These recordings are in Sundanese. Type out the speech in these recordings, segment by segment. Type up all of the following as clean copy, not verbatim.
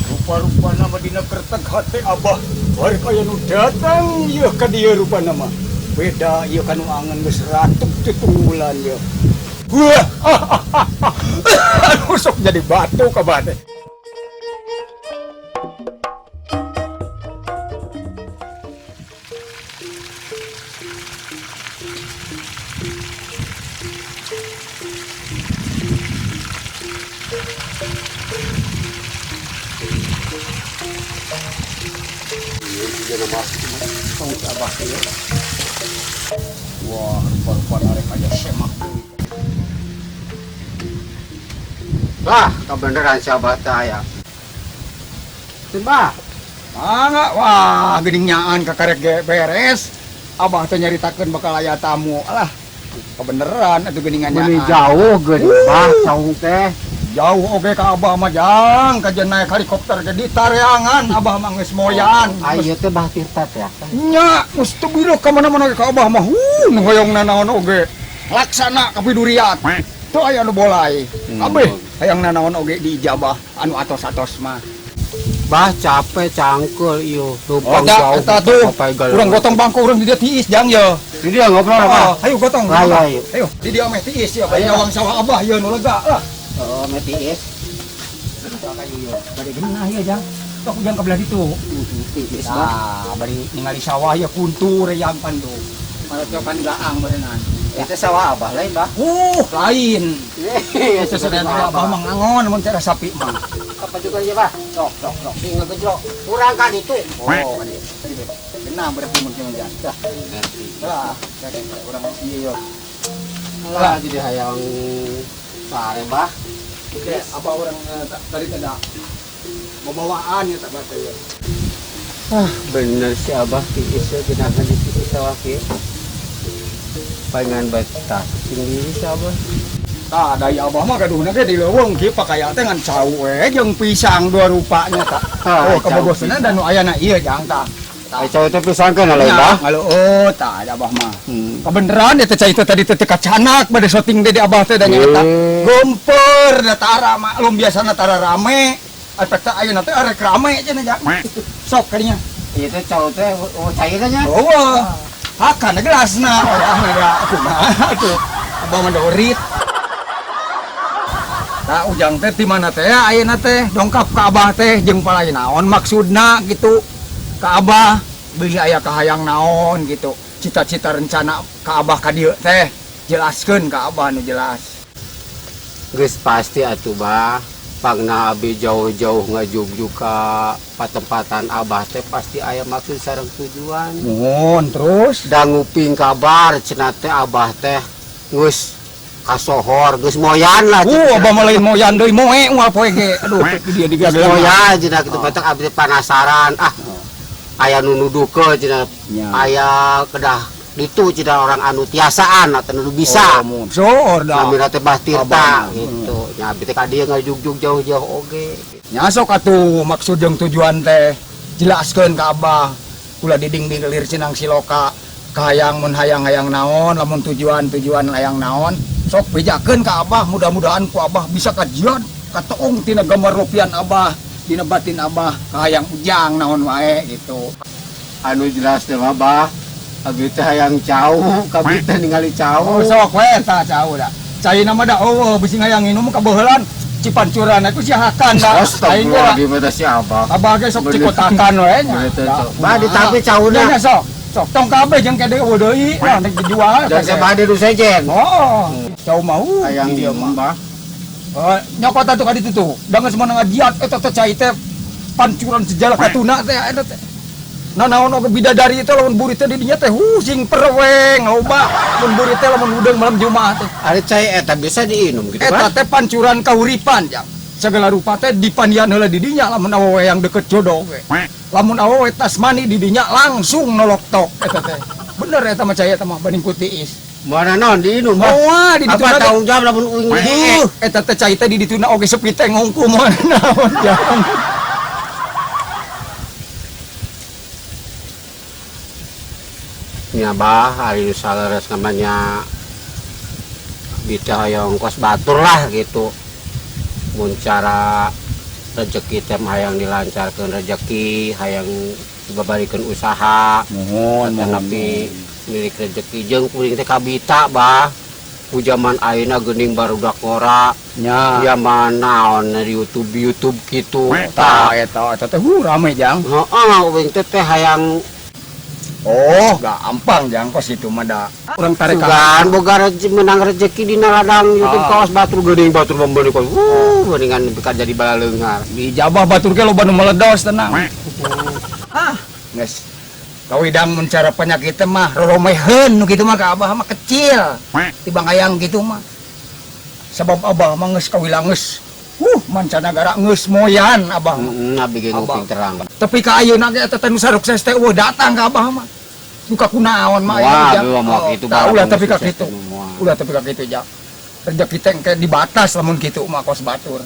Rupa-rupana mah dina kertek hate Abah. Bari kaya nu datang ieu ka dieu rupana mah. Beda ieu kanu angen geus ratuk tutunggulan ieu. Wah, aduh, sok jadi batu ka Abah teh. Tong si Abah ieu. Wah, rupa-rupana rek aya semak deui. Lah, kebeneran si Abah teh aya. Coba. Mangga, wah, geuning nyaan kakarek ge beres. Abah teh nyaritakeun bakal aya tamu. Alah, kebeneran atuh geuningan Meuni nyaan. Jauh geuning bah saung teh. Jauh oge ka Abah mah, Jang, kajen naik helikopter ge ditareangan Abah mah geus moyan. Aya teh Bah Tirta teh. Nya, geus teu biruh ka mana-mana ge ka Abah mah. Huh, nu hoyong nanaon oge. Laksana kapidurian. Teu aya nu bolai. Kabeh hayang nanaon oge diijabah anu atos-atos mah. Bah capek cangkul ieu Oh, numpang da, jauh. eta tuh. Sampai galau. Urang gotong bangku urang di dieu tiis, Jang, ye. Di dia ngobrol apa? Oh, ayo gotong. Ayo, ayo. Ayo, di dieu meh tiis ya, Ayo. nyawang sawah Abah ieu nu lega lah. Oh, meh tiis. Kayu ieu. Bade genah ieu, Jang. Sok Ujang ke belah ditu. Tiis bah. Tah, bari ningali sawah ieu kuntur yang pandu. Marocokan gaang berenang. Itu sawah Abah lain bah. Lain. Itu sedang Abah mah ngangon mun cara sapi mah. Apa juga ya bah? Sok, sok, sok. Sing ngegejlok. Kurang kan itu. Oh, genah berarti mungkin Jang. Dah. Lah, urang ieu yo. Lah jadi hayang sare bah. Oke, apa orang tadi tidak bawaan ya tak baca ya. Ah, bener si Abah tiis ya genahan di sisi sawah kieu. Palingan betah sendiri si Abah. Tah, dari Abah mah gaduhna ge di leuweung kieu pakaya teh ngan cau we jeung pisang dua rupanya tah. Ah, Oh, kabogosna dan nu ayana ieu Jang tah. Ai cau teh pisang kan lain bah. Ngalo tah ada Abah mah. Hmm. Kebeneran eta cai teh tadi teh teu kacanak bade syuting teh di Abah teh da nya eta. Eh. Gomper da tara maklum biasana tara rame. Efek teh ayeuna teh arek rame cenah Jang. Sok kadinya. Ieu teh cau teh oh cair nya. Oh, hakan gelasna. Oh, da kumaha atuh. Abah mah dorit. Tah Ujang teh di mana teh ayeuna teh dongkap ka Abah teh jeung palai naon maksudna gitu. Ka Abah beli aya kahayang naon gitu. Cita-cita rencana ka Abah ka dieu teh jelaskeun ka Abah nu jelas. Geus pasti atuh bah. Pangna abi jauh-jauh ngajugjug ka patempatan Abah teh pasti aya maksud sareng tujuan. Mohon terus. Da nguping kabar cenah teh Abah teh geus kasohor, geus moyan lah. Abah mah lain moyan deui moe unggal poe ge. Aduh, dia Geus digagelang. moyan cenah kitu batak abi teh penasaran. Ah, aya nu nuduhkeun cenah. Nya. Aya kedah ditu cenah orang anu tiasaan atau nu bisa. Oh, mun. Soor da. Namina teh Bah Tirta Abah. gitu. Nya abi teh ka dieu ngajugjug jauh-jauh oge. Nya sok atuh maksud jeung tujuan teh jelaskeun ka Abah. Ulah diding-ding lir cinang siloka. Kahayang mun hayang-hayang naon, lamun tujuan-tujuan hayang naon, sok bejakeun ka Abah, mudah-mudahan ku Abah bisa kajian katoong tina gambar rupian Abah, dina batin Abah, kahayang Ujang naon wae gitu. Anu jelas teh mah Bah, abi teh hayang cau, kabeh teh ningali cau. Oh, sok we tah cau da. Caina mah da eueuh bisi hayang nginum kabeuheulan cipancuran aku siahakan da. Aing ge Astagfirullahaladzim eta si Abah. Abah ge sok Bener. cikotakan we nya. Bener teh, Da, sok. Bah ditapi cauna. Nya sok. Sok tong kabeh jeung kede eueuh deui lah nek dijual. Dan sabade nu sejen. Oh, cau mau Hayang dia mah. Bah. Oh, nyokot atuh ka ditu tuh. Da geus meunang ngajiat eta teh cai teh pancuran sejalah katuna teh eta teh. Nah, naon oge bidadari itu lamun burit teh di dinya teh sing perweng loba mun burit teh lamun hudeng malam Jumat teh. Ari cai eta bisa diinum gitu Eta Bah. teh pancuran kahuripan jang. Segala rupa teh dipandian heula di dinya lamun awewe yang deket jodoh ge. Lamun awewe tas mani di dinya langsung nolok tok eta teh. Bener eta mah cai eta mah banding ku tiis. Mana naon diinum Bah? Moal di Apa dituna teh. tanggung jawab lamun uing Duh, eta teh cai teh di dituna oge sepi teh ngungku moal naon jang. Nya Bah, ari nu saleres namanya abi teh hoyong kos batur lah gitu. Mun cara rezeki teh mah hayang dilancarkeun rezeki, hayang dibabarikeun usaha. Mohon, mohon. Tapi milik rezeki jeung kuring teh kabita, Bah. Ku zaman ayeuna geuning barudak ngora. Nya. Zaman naon di YouTube YouTube kitu. Tah eta eta teh rame, Jang. Heeh, uing teh teh hayang. Oh, gampang, Jang, kos itu mah da. Urang tarik Sugan boga rezeki, menang rezeki dina ladang YouTube kawas batur geuning batur membeli kos. Geuningan beka jadi balaleungar. Dijabah batur ge loba nu meledos, tenang. Ah, geus. Kawidang mun cara penyakit mah roromeheun nu kitu mah ka abah mah kecil. Tibang hayang kitu mah. Sebab abah mah geus kawilang geus. Mancanagara geus moyan abah mah. Heeh, abi ge nguping terang. Tapi ka ayeuna ge eta teh nu sarukses teh eueuh datang ka abah mah. Duka kunaon mah Wah, aya abi mah moal kitu tah, ulah barang tapi ka sukses kitu. teh moal. Ulah tapi ka kitu, ja. Rezeki teh engke dibatas lamun kitu mah kos batur.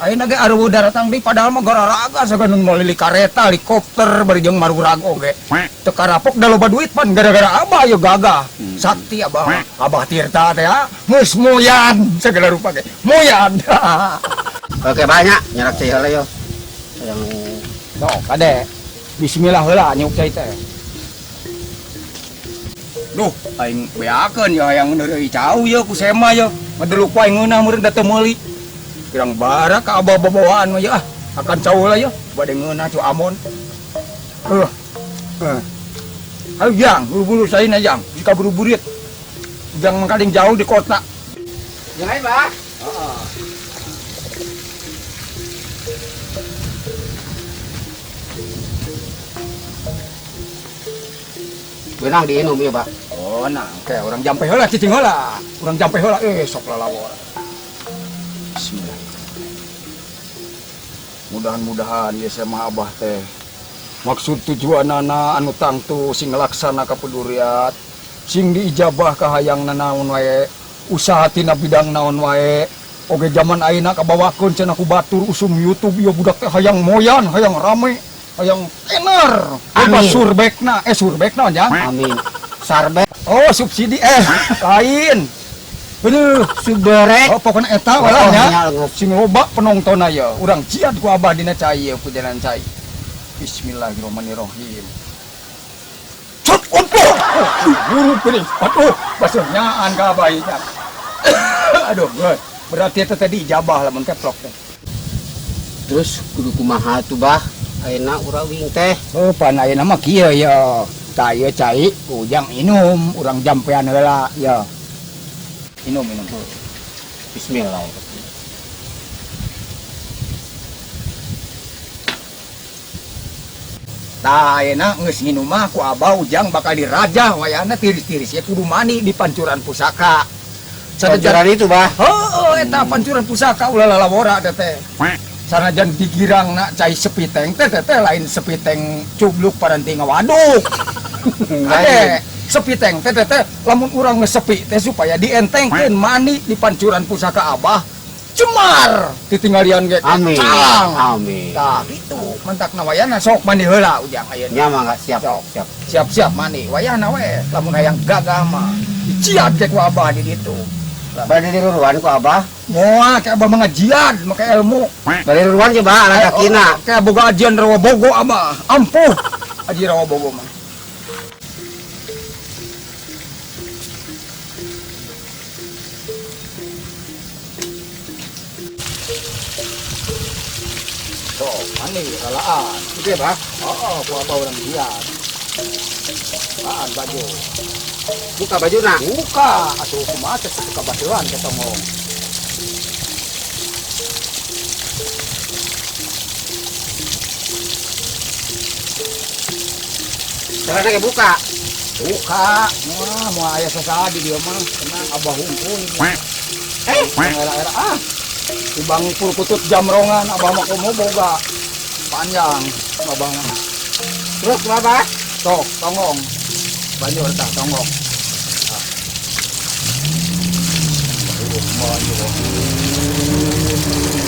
Ayeuna ge areueuh daratang deui padahal mah gararaga sagan meuli kareta, helikopter bari jeung marurag oge. Teu karapok da loba duit pan gara-gara abah ieu gagah. Sakti abah mah. Abah Tirta teh ah, geus moyan segala rupa ge. Moyan. Oke, banyak nyarak cai heula yo. Yang Sok kade. Bismillah heula nyuk cai teh. Duh, aing beakeun ya hayang neureuy cau ye ku sema ye. Ngadeluk wae ngeunah meureun da teu meuli. Kirang bara ka abah babawaan mah ye ah. Akan cau lah ye, bade ngeunah cu amon. Ayo jang, buru-buru saina jang, jika buru-burit. Jang mangkaling jauh di kota. Jeung aing, Bah. Heeh. Benang diinum ieu, Pak. Oh, nah, oke, urang jampe heula cicing heula. Urang jampe heula sok lalawor. Bismillah. Mudah-mudahan ieu sama abah teh. Maksud tujuanana anu tangtu sing laksana kapeduriat, sing diijabah ka hayang nanaon wae, usaha tina bidang naon wae. Oge zaman ayeuna kabawakeun cenah ku batur usum YouTube ieu budak teh hayang moyan, hayang rame, hayang tenar. Amin. Loba surbekna, surbekna jang. Amin. Sarbek. Oh, subsidi lain. Aduh, suberek. Oh, pokoknya eta walah Oh, nya. nya, ngop. Sing loba penonton aya. Urang ciat ku abah dina cai ieu ku jalan cai. Bismillahirrahmanirrahim. Cut ompo. Oh, buru piring. Aduh, basuh nyaan ka abah ieu. Aduh, geus. Berarti eta tadi ijabah lamun keplok teh. Terus kudu kumaha tuh, Bah? Ayeuna urang wing teh. Oh, pan ayeuna mah kieu ya. Tah ieu cai ujang inum, urang jampean heula ya. Inum, minum. Bismillah. Tah ayeuna geus nginum mah ku abah ujang bakal dirajah wayahna tiris-tiris ya kudu mandi di pancuran pusaka. Pancuran itu, Bah? Heeh, eta pancuran pusaka ulah lalawora teh teh. Sanajan digirangna cai sepiteng teh teh teh lain sepiteng cubluk paranti ngawaduk. Ade, sepiteng teh teh teh lamun urang ngesepi teh supaya dientengkeun mandi di pancuran pusaka abah. Cemar ditinggalian ge. Amin. Calang. Amin. Tah kitu mentakna wayahna sok mandi heula ujang ayeuna. Nya mah nggak siap. Sok. Siap. Siap-siap mandi wayahna we lamun hayang gagah mah. Diciat ge ku abah di ditu. Bade diruruan ku abah. Moal ke abah mengajian make ilmu. Bade diruruan ge bah ala kakina. Oh, ke boga ajian rawa bogo abah. Ampuh aji rawa bogo mah. Sok mandi lalaan. Oke, Bah. Oh, ku abah urang jian. Laan baju. Buka baju nak. Buka, atuh kumaha teh buka bajuan teh tongong. Celana ge buka. Buka. Wah, moal aya sasaha di dieu mah. Tenang abah hungkul. Era-era ah. Tibang purkutut jamrongan abah mah komo boga. Panjang abah mah. Terus kumaha, Bah? Sok, tonggong. Banjur tah tonggong.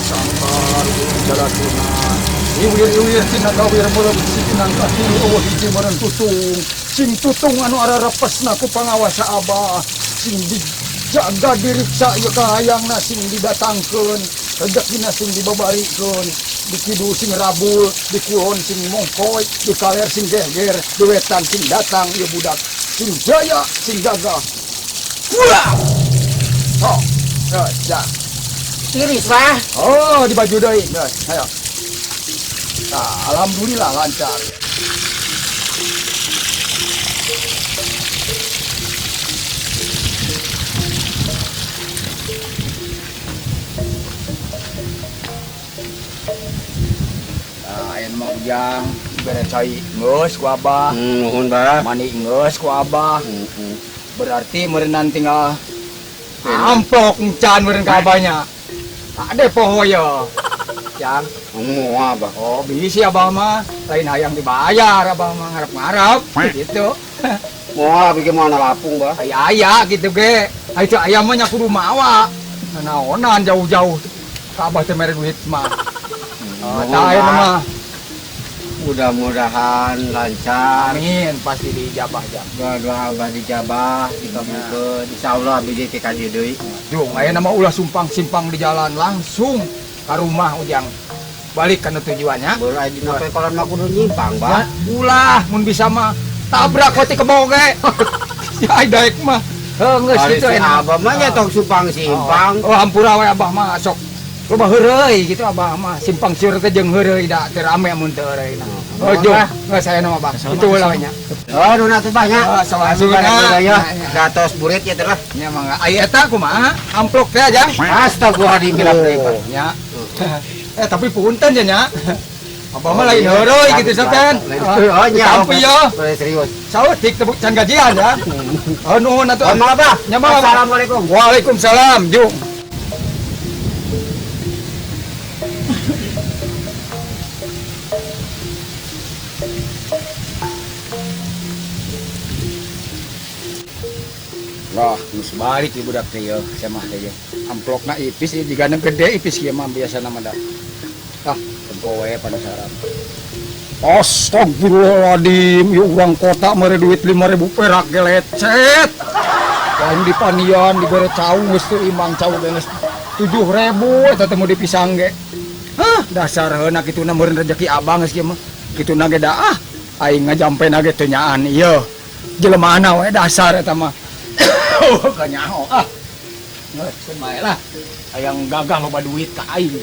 Sangkar jalatuna. Iwir-iwir tina gawir meureum sikinang katilu eueuh hiji meureun tutung. Sing tutung anu ararepesna ku pangawasa abah. Sing dijaga diriksa ieu kahayangna sing didatangkeun. Rezekina sing dibabarikeun, di kidul sing rabul, di kulon sing mongkoy, di kaler sing geger, di wetan sing datang ieu budak. Sing jaya, sing gagah. Pulang. Sok. Geus, ya. Tiris, Bah. Oh, di baju deui, geus. Ayo. Nah, alhamdulillah lancar. Nah, aya mah Ujang bere cai geus ku Abah. Nuhun, Bah. Mani geus ku Abah. Heeh. Berarti meureunnan tinggal amplok encan meureun ka abahnya. Ade poho ye. Jang. Moal, Bah. Oh, bisi abah mah lain hayang dibayar abah mah ngarep-ngarep gitu. Moal abi ge moal lapung, Bah. Aya aya gitu ge. Ai teu aya mah nya kudu mawa. Naonan jauh-jauh ka abah teh mere duit mah. Oh, Nuhun, tah aya Bah. mah. Mudah-mudahan lancar. Amin, pasti diijabah Jang. Doa-doa abah dijabah, dikabulkeun. Insyaallah abi deui teh ka dieu deui. Jung, aya nama ulah sumpang-simpang di jalan langsung ke rumah Ujang. Balik kana tujuannya. Baru aya dina pekolan mah kudu nyimpang, Bah. Ya, ulah mun bisa mah tabrak we ti kebo ge. Ya ai daek mah. Heuh geus Ari kitu si enak. abah mah nya tong simpang-simpang. Oh, hampura we abah mah sok loba heureuy gitu abah mah. Simpang siur teh jeung heureuy da teu rame mun teu heureuy. Oh, Oh, jung, lah. geus aya nama abah. Itu heula we nya. Oh, nu atuh Bah nya. Oh, salah Asup suna. ya. Ya, Gatos burit ya teh lah. Nya mangga. Ai eta kumaha? Amplok teh aja. Astagfirullahaladzim hilap deui, Bah. Oh, nya. Eh, tapi punten ya nya. Abah mah lain heureuy gitu saten. Oh, nya. Ditampi ya. Serius. Saeutik teu can gajian ya. Oh, nuhun atuh. Oh, mangga, Bah. Nya mangga, Bah. Assalamualaikum. Waalaikumsalam, Jung. Wah, geus balik ieu budak teh yeuh, sia mah teh yeuh. Amplokna ipis ieu jigana gede ipis kieu mah biasana mah da. Ah, tempo we penasaran. Astagfirullahaladzim, ieu urang kota mere duit 5.000 perak ge lecet. Lain di panian dibere cau geus teu imang cau ge geus 7.000 eta teh mau dipisang ge. Hah, dasar heuna kituna meureun rezeki abang geus kieu mah. Kituna ge da ah, aing ngajampena ge teu nyaan ieu. Jelemaana we dasar eta mah. Kanyaho ah. Geus bae lah. Hayang gagah loba duit ka aing.